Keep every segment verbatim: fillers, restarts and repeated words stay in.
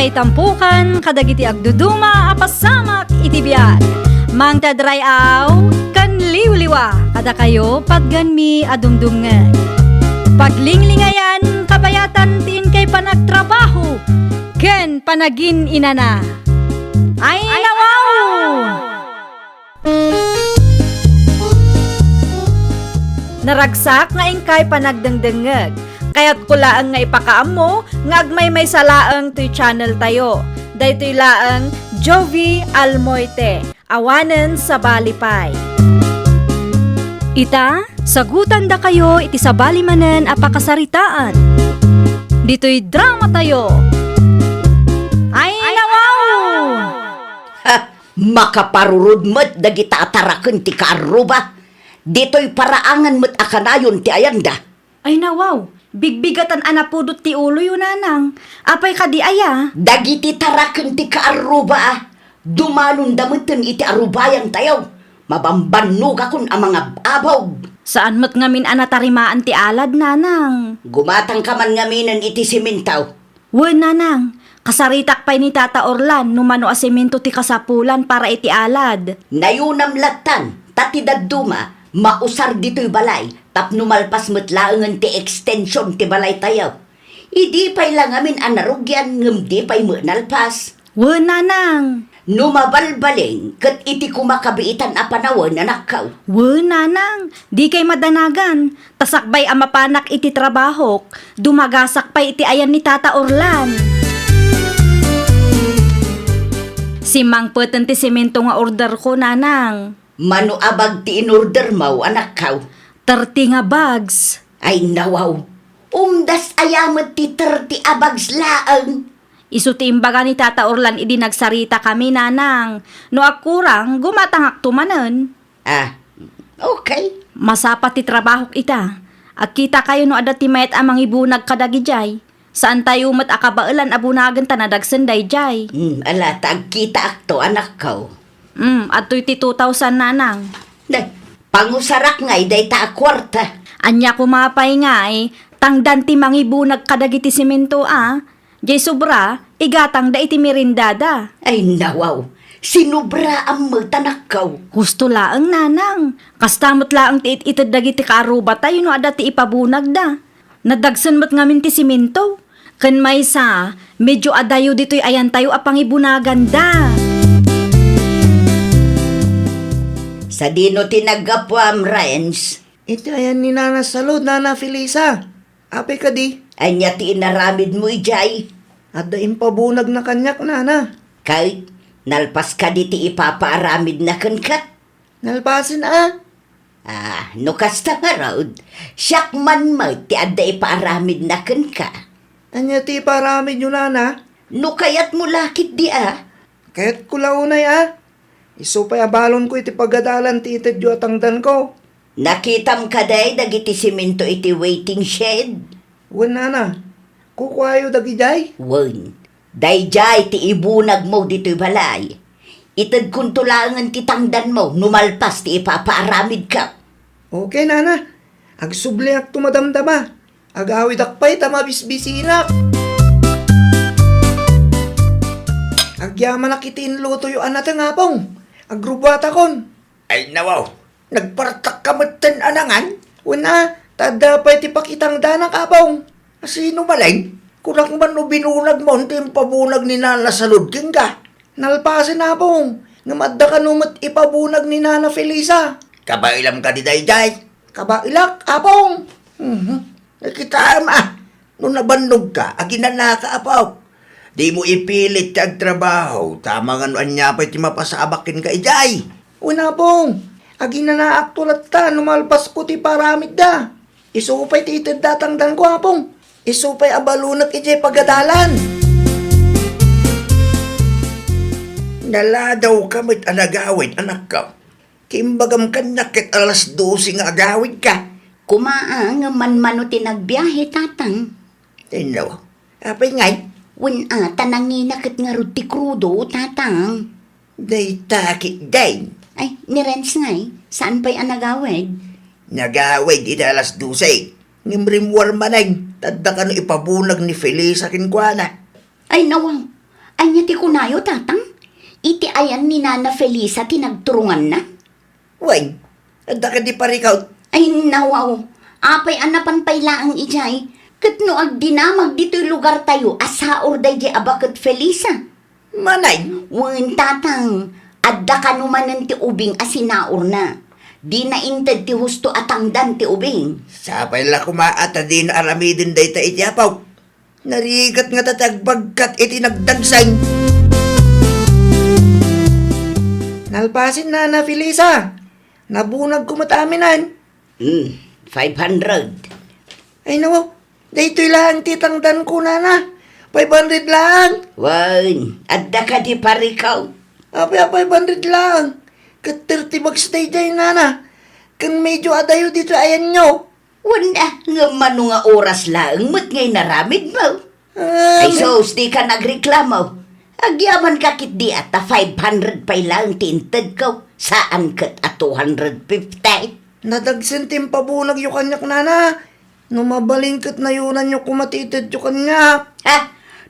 Itampukan kadagiti agduduma a pasamak iti biag. Mangted ray-aw ken liwliwa kadakayo patgenmi a dumdumngeg. Paglinglingayan kabayatan ti inkay panagtrabaho ken panagin-inana. Ay, nawaw! Naragsak nga inkay panagdengdengngeg. Kayatko laeng nga ipakaammo nga agmaymaysa laeng toy channel tayo. Daytoy laeng Jovie Almoite, awanen sabali pay. Ita, sagutandakayo iti sabali manen a pakasaritaan. Ditoy drama tayo. Ay, nawaw! Ha! Makaparurod met dagita a taraken ti kaarruba. Ditoy paraangan met a kanayon ti ayanda. Ay, nawaw, bigbigatan a napudot ti uloyo, nanang. Apay kadi aya? Dagiti taraken ti kaarruba a dumalonda metten iti arubayantayo. Mabambannogakon a mangab-abog. Saan met ngamin a natarimaan ti alad, nanang. Gumatangka man ngaminen iti semento. Wen, nanang, kasaritak pay ni Tata Orlan no mano a semento ti kasapulan para iti alad. Nayunam lattan, ta ti dadduma, mausar ditoy balay, tapno malpas met laengen ti extension ti balaytayo. Idi pay la ngamin a narugian ngem di pay met nalpas. Wen, nanang. No mabalbalin, ket iti kumakabiitan a panawen, anakko. Wen, nanang, dikay madanagan. Ta sakbay a mapanak iti trabahok, dumagasak pay iti ayan ni Tata Orlan. Simmangpeten ti semento nga orderko, nanang. Mano a bag ti inordermo, anakko? Thirty nga bags. Ay, nawaw. Umdas aya met ti thirty a bags laeng? Isu ti imbaga ni Tata Orlan idi nagsaritakami, nanang. No agkurang, gumatangakto manen. Ah, okay. Masapa ti trabahok ita. Agkitakayo no adda ti mayat a mangibunag kadagijay. Saantayo met a kabaelan a bunagen ta nadagsen dayjay. Hmm, ala, ta agkitaakto, anakko. Hmm, adtoy ti two thousand, nanang. Nay, pangusarak ngay dayta a kuarta. Ania koma pay ngay, tangdan ti mangibunag kadagiti semento a. Jay sobra, igatangda iti merendada. Ay, nawaw. Sinobraan met, anakko. Husto laeng, nanang. Kasta met laeng ti it-ited dagiti kaarrubatayo no adda ti ipabunagda. Nadagsen met ngamin ti semento. Ken maysa, medyo adayo ditoy ayantayo a pangibunaganda. Sadino ti naggapuam, Renz? Iti ayan ni Nana Salud, Nana Felisa. Apay kadi? Ania ti inaramidmo idiay? Adda impabunagna kaniak, nana. Ket nalpas kadi ti ipapaaramidna kenka? Nalpasen a. Ah, no kasta ngarud, siak man met ti adda ipaaramidna kenka. Ania ti ipaaramidyo, nana? No kayatmo la ketdi a. Kayatko la unay a. Isu pay a balonko iti pagadalan ti itedyo a tangdanko. Nakitam kadi dagiti semento iti waiting shed? Wen, nana. Kukuayo dagidiay? Wen. Daydiay ti ibunagmo ditoy balay. Itedkonto laengen ti tangdanmo no malpas ti ipapaaramidko. Okay, nana. Agsubliakto madamdama. Agawidak pay ta mabisbisinak. Agyamanak iti inlutoyo a nateng, Apong. Agrubbuatakon. Ay, nawaw. Nagpartakka metten a nangan? Wen a, ta adda pay ti pakitangdanak, Apong. Asino manen? Kunak man no binunagmon ti impabunag ni Nana Salud kenka. Nalpasen, Apong. Ngem adda kano met ipabunag ni Nana Felisa. Kabaelam kadi daydiay? Kabaelak, Apong. Mhm. Nakitaem a. No nabannogka, aginanaka, Apok. Dimo ipilit ti agtrabaho, ta amangan no ania pay ti mapasabak kenka idiay. Wen, Apong, aginanaakto latta no malpasko ti paramidda. Isu pay ti itedda a tangdanko, Apong. Isu pay a balonek idiay pagadalan. Naladawka met a nagawid, anakko. Ti imbagam kaniak ket alas dose nga agawidka. Koma a, ngem manmano ti nagbiahe, Tatang. Inno, apay ngay? Wen a, ta nangina ket ngarud ti krudo, Tatang. Dayta ketdin. Ay, ni Renz ngay, saan pay a nagawid? Nagawid iti alas dose. Ngem rimmuar manen, ta adda kano ipabunag ni Felisa kenkuana. Ay, nawaw. Ania ti kunayo, Tatang? Iti ayan ni Nana Felisa ti nagturunganna? Wen, adda kadi parikut? Ay, nawaw. Apay a napan pay laeng idiay? Ket no agdinamag ditoy lugartayo a saor daydiay a baket Felisa? Manay? Wen, Tatang, adda kano manen ti ubing a sinaorna. Dina inted ti husto a tangdan ti ubing. Sapay la koma a ta dina aramiden dayta iti apo. Narigat ngata ti agbagkat iti nagdagsen. Nalpasen, Nana Felisa. Nabunagko met aminen. Hmm, five hundred. Ay, nawaw. Daytoy laeng ti tangdanko, Nana. Five hundred laeng. Wen, adda kadi parikut? Apay a five hundred laeng? Ket thirty bags daydiay, Nana. Ken medyo adayo ditoy ayanyo. Wen, ah, ngem mano nga oras laeng met nga inaramidmo? Ah, Ay, men- sus, dika nagreklamo. Agyamanka ketdi a ta five hundred pay laeng ti intedko, saan ket a two hundred fifty. Nadagsen ti impabunagyo kaniak, Nana. No mabalin ket nayonanyo koma ti itedyo kaniak. Ha?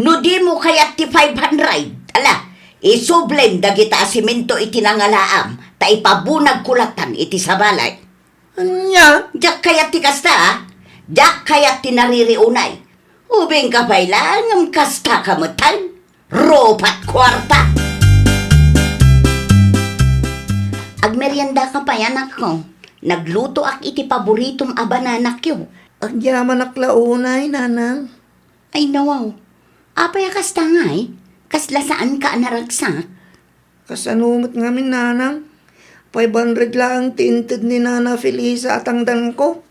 No dimo kayat ti five hundred, ala, isublim dagita a semento iti nangalaam, ta ipabunagko latan iti sabali. Ania? Diak kayat ti kasta, a? Diak kayat ti naririunay. Ubingka pay laeng ngem kastaka metten. Rupat kuarta! Agmeriendaka pay, anakko. Naglutoak iti paboritom a banana cue. Agyamanak la unay, Nanang. Ay, nawaw. Apay a kasta ngay? Kasla saanka a naragsak? Kasano met ngamin, Nanang? Five hundred laeng ti inted ni Nana Felisa a tangdanko.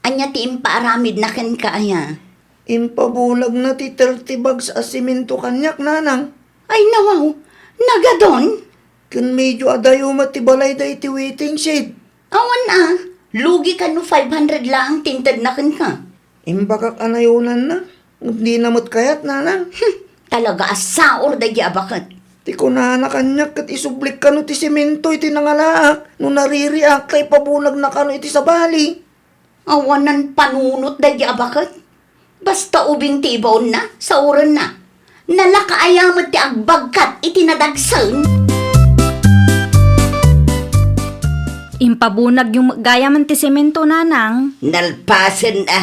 Ania ti impaaramidna kenka aya? Impabunagna ti thirty bags a semento kaniak, Nanang. Ay, nawaw. Nagadon? Ken medyo adayo met ti balayda iti waiting shed. Awan a, lugi kano five hundred laeng ti intedna kenka. Imbagak a nayonanna, ngem dina met kayat, Nanang. Hmm, talaga a saor daydi a baket. Ti kunana kaniak ket isublik kano ti semento iti nangalaak no naririak ta ipabunagna kano iti sabali. Awanan panunot daydi a baket. Basta ubing ti ibaonna, saorenna. Nalaka aya met ti agbagkat iti nadagsen. Impabunagyo met gayamen ti semento, Nanang. Nalpasen a.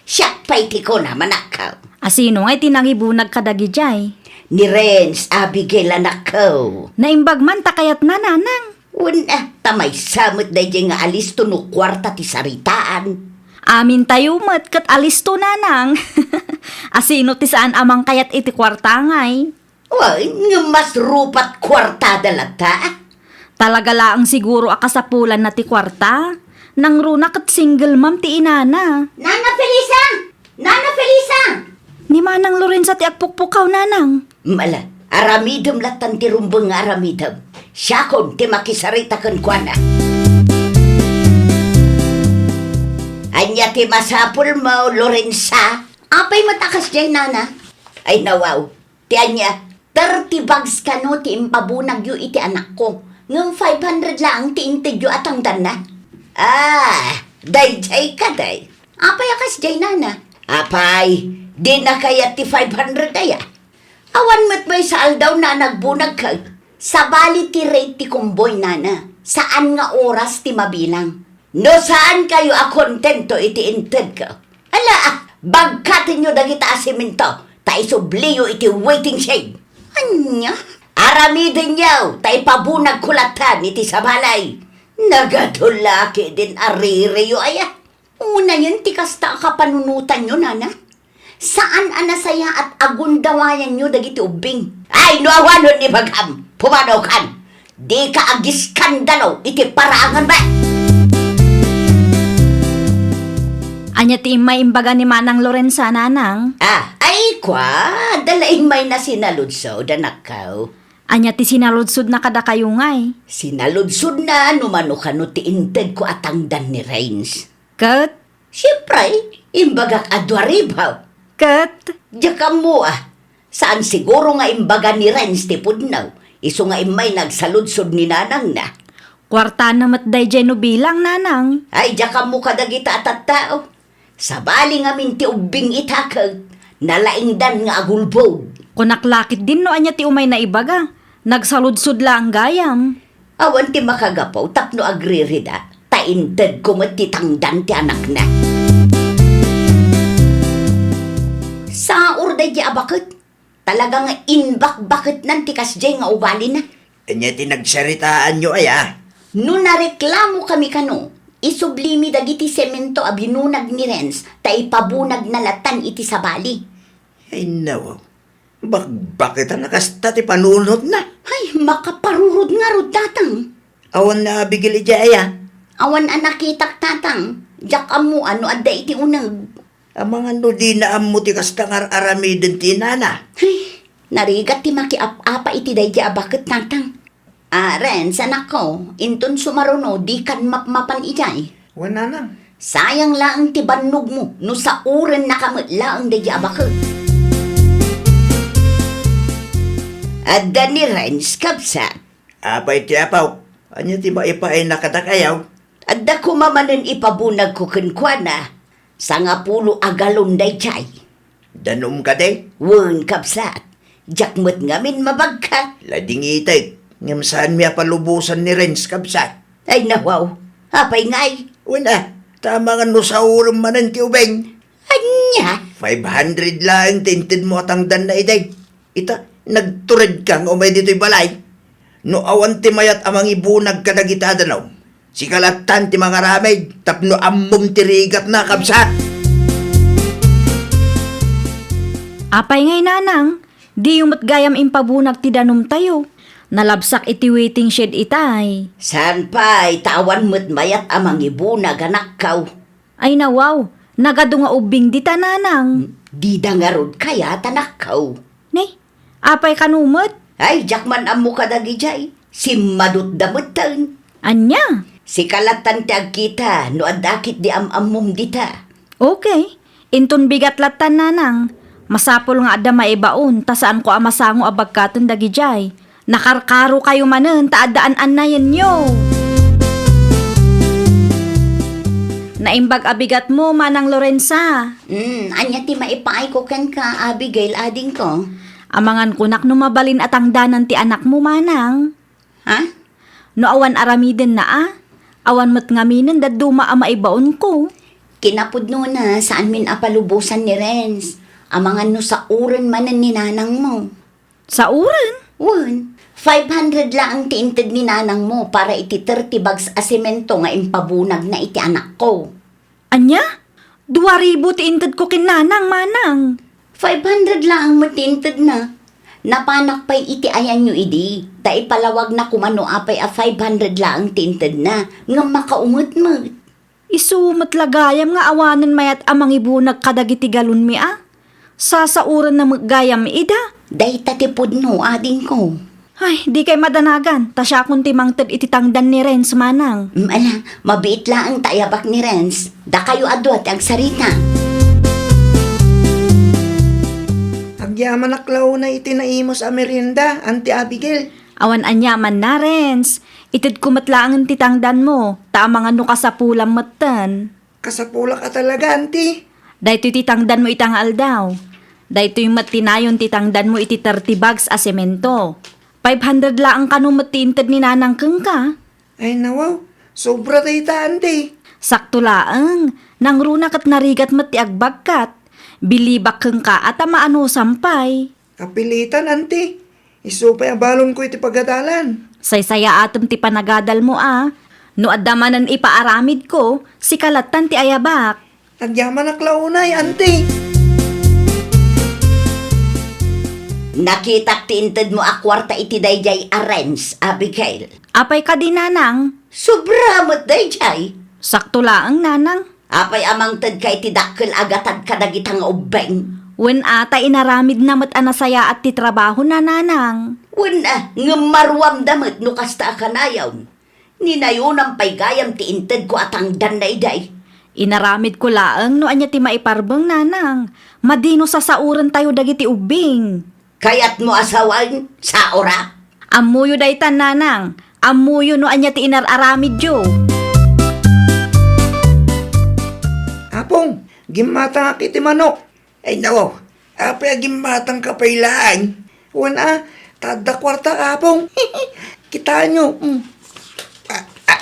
Siak pay ti kunam, anakko. A sino ngay ti nangibunag kadagidiay? Ni Renz, Abigail, anakko. Naimbag man ta kayatna, Nanang. Wen, a, ta maysa met daydiay nga alisto no kuarta ti saritaan. Amintayo met ket alisto, Nanang. A sino ti saan a mangkayat iti kuarta ngay? Wen, ngem mas rupat kuartada latta. Talaga laeng siguro a kasapulanna ti kuarta. Nangruna ket single mom ti inana. Nana Felisa! Nana Felisa! Ni Manang Lorenza ti agpukpukaw, Nanang. Mala, aramidem latan ti rumbeng nga aramidem. Siakon ti makisarita kenkuana. Ania ti masapulmo, Lorenza? Apay met a kasdiay, Nana? Ay, nawaw. Ti ania, thirty bags kano ti impabunagyo iti anakko, ngem five hundred laeng ti intedyo a tangdanna. Ah, daydiay kadi. Apay a kasdiay, Nana? Apay, dina kayat ti five hundred aya? Awan met maysa aldaw a nagbunagka. Sabali ti rate ti kumboy, Nana. Saan nga oras ti mabilang. No saankayo a kontento iti intedko, ala, bagkatenyo dagita a semento, ta isubliyo iti waiting shed. Ania? Aramidenyo, ta ipabunagko latan iti sabali. Nagadon la ketdin a ririyo aya. Unayen ti kasta a kapanunotanyo, Nana. Saan a nasayaat a gundawayanyo dagiti ubbing. Ay, no awanon ni bagam, pumanawkan. Dika agiskandalo iti paraanganmi. Ania ti immay imbaga ni Manang Lorenza, Nanang? Ah, ay, kua, adda la immayna sinaludsod, anakko. Ania ti sinaludsodna kadakayo ngay? Sinaludsodna no mano kano ti intedko a tangdan ni Renz. Ket? Siempre, imbagak a dua ribu. Ket? Diak ammo a. Saan siguro nga imbaga ni Renz ti pudno, isu nga immay nagsaludsod ni nanangna. Kuartana met daydiay no bilang, Nanang. Ay, diak ammo kadagita a tattao. Sabali ngamin ti ubbing ita ket nalaingdan nga agulbod. Kunak la ketdin no ania ti umay naibaga. Nagsaludsod laeng gayam. Awan ti makagapu tapno agririda, ta intedko met ti tangdan ti anakna. Saur daydi a baket. Talaga nga imbakbaketnan ti kasdiay nga ugalina. Ania ti nagsaritaanyo aya? No nareklamokami kano, isublimi dagiti semento a binunag ni Renz ta ipabunagna latan iti sabali. Ay, nawaw. Bakbaketan a kasta ti panunotna. Ay, makaparurod ngarud, tatang. Awan ni Abigail idiay aya? Awan a nakitak, tatang. Diak ammo no adda iti uneg. Amangan no dina ammo ti kasta nga ar-aramiden ti inana. Ay, narigat ti makiap-apa iti daydi a baket, tatang. Ah, Renz, anakko, inton sumaruno, dikan mapmapan idiay. Wen, nanang. Sayang laeng ti bannogmo no saurennaka met laeng daydi a baket. Adda ni Renz, kabsat. Apay ti apaw? Ania ti maipaayna kadakayaw? Adda koma manen ipabunagko kenkuana. Sangapulo a galon daydiay. Danom kadi? Wen, kabsat. Diak met ngamin mabagka. Ladingitek, ngem saanmi a palubosan ni Renz, kabsat. Ay, nawaw. Apay ngay? Wen a, ta amangan no saurem manen ti ubing. Ania? Five hundred laeng ti intedmo a tangdanna idi. Ita, nagturedka nga umay ditoy balay. No awan ti mayat a mangibunag kadagiti a danom, sika lattan ti mangaramid tapno ammom ti rigatna, kabsat. Apay ngay, nanang? Diyo met gayam impabunag ti danomtayo. Nalabsak iti waiting shed itay. Saan pay, ta awan met mayat a mangibunag, anakko. Ay, nawaw, nagadu nga ubbing dita, nanang. Dida ngarud kayat, anakko. Ni, apay kano met? Ay, diak man ammo kadagidiay. Simmadutda metten. Ania? Sika lattan ti agkita no adda ketdi am-ammom dita. Okay. Inton bigat lattan, nanang, masapul nga adda maibaon ta saanko a masango a bagkaten dagidiay. Nakarkarokayo manen ta adda an-annayenyo. Naimbag a bigatmo, Manang Lorenza. Hmm, ania ti maipaayko kenka, Abigail, adingko? Amangan kunak no mabalin a tangdanan ti anakmo, Manang. Ha? No awan aramidenna a, awan met ngaminen dadduma a maibaonko. Kinapudnona, saanmin a palubosan ni Renz. Amangan no sauren manen ni nanangmo. Sauren? Wen, five hundred laeng ti inted ni nanangmo para iti thirty bags a semento nga impabunagna iti anakko. Ania? Dua ribu ti intedko ken nanang, manang. Five hundred laeng met ti intedna. Napanak pay iti ayanyo idi, ta ipalawagna koma no apay a five hundred laeng ti intedna, ngem makaunget met. Isu met la gayam nga awanen mayat a mangibunag kadagiti galonmi a? Sasaurenna met gayam ida. Dayta ti pudno, adingko. Ay, dikay madanagan, ta siakon ti mangted iti tangdan ni Renz, manang. Mm, ala, mabiit laeng ta ayabak ni Renz. Dakayo a dua ti agsarita. Agyamanak la unay iti naimus a merienda, Auntie Abigail. Awan aniamanna, Renz. Itedko met laengen ti tangdanmo, ta amangan no kasapulam metten. Kasapulak a talaga, Auntie. Daytoy ti tangdanmo ita nga aldaw. Daytoy met ti nayon ti tangdanmo iti thirty bags a semento. Five hundred laeng kano met ti inted ni Nanang kenka. Ay, nawaw. Sobra dayta, Auntie. Sakto laeng. Nangruna ket narigat met ti agbagkat. Bilibak kenka a ta maanusam pay. Kapilitan, Auntie. Isu pay a balonko iti pagadalan. Saysayaatem ti panagadalmo a. No adda manen ipaaramidko, sika lattan ti ayabak. Agyamanak la unay, Auntie. Nakitak ti intedmo a kuarta iti daydiay a Renz, Abigail. Apay kadi, Nanang? Sobra met daydiay. Sakto laeng, Nanang. Apay a mangtedka iti dakkel a gatad kadagita nga ubbing? Wen a, ta inaramidna met a nasayaat ti trabahona, Nanang. Wen a, ngem maruamda met no kasta a kanayon. Ninayonam pay gayam ti intedko a tangdanna idi. Inaramidko laeng no ania ti maiparbeng, Nanang. Madi no sasaurentayo dagiti ubbing. Kayatmo a sawen, saora? Ammoyo daytan, Nanang. Ammoyo no ania ti inar-aramidyo. Apong, gimmatangak iti manok. Ay, nako, Apay a gimmatangka pay laeng? Wen a, ta adda kuarta, Apong. Kitaenyo, mm. Ah, ah,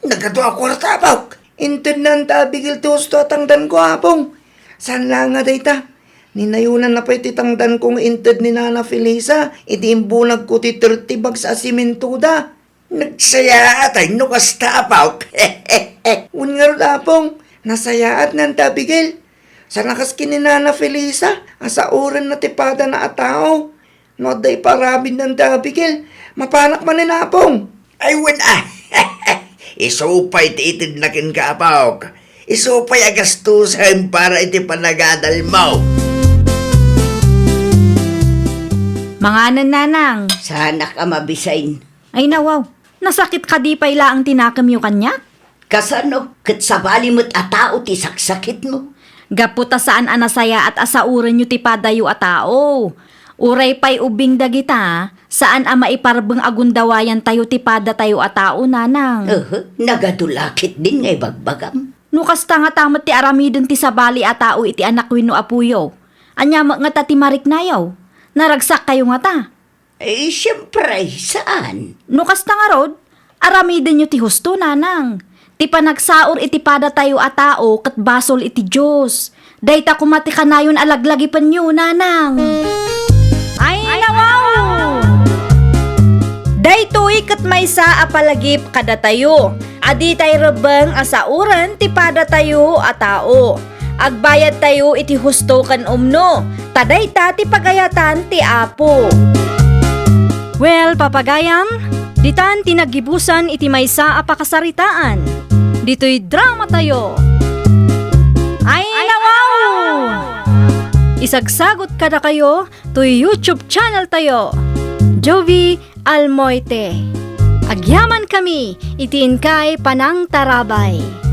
nagadu a kuarta, Apok. Intedna ni Abigail ti husto a tangdanko, Apong. Saan la nga dayta, ninayonanna pay ti tangdanko nga inted ni Nana Felisa idi imbunagko ti thirty bags a simentoda. Nagsayaatay no kasta, Apok. Wen ngarud, Apong, nasayaat ni Auntie Abigail. Saan a kas ken ni Nana Felisa a saorenna ti padana a tao. No adda iparamid ni Auntie Abigail, mapanak manen, Apong. Ay, wen a. Isu pay ti itedna kenka, Apok. Isu pay a gastusen para iti panagadalmo. Manganen, Nanang. Saanak a mabisin. Ay, nawaw. Nasakit kadi pay laeng ti nakemyo kaniak? Kasano? Ket sabali met a tao ti saksakitmo. Gapu ta saan a nasayaat a saorenyo ti padayo a tao. Uray pay ubbing dagita, saan a maiparbeng a gundawayantayo ti padatayo a tao, Nanang. Aha, nagadu la ketdin nga ibagbagam. No kasta ngata met ti aramiden ti sabali a tao iti anak wenno apoyo, ania met ngata ti mariknayo? Naragsakkayo ngata. Eh, siempre, saan? No kasta ngarud, aramidenyo ti husto, Nanang. Ti panagsaor iti padatayo a tao ket basol iti Dios. Dayta koma ti kanayon a laglagipenyo, Nanang. Ay, nawaw! Daytoy ket maysa a palagip kadatayo a ditay rebbeng a saoren ti padatayo a tao. Agbayadtayo iti husto ken umno, ta dayta ti pagayatan ti Apo. Well, papagayam, ditan ti naggibusan iti maysa a pakasaritaan. Ditoy dramatayo. Ay, nawaw! Isagsagot kadakayo toy YouTube channel tayo, Jovie Almoite. Agyamankami iti inkay panangtarabay.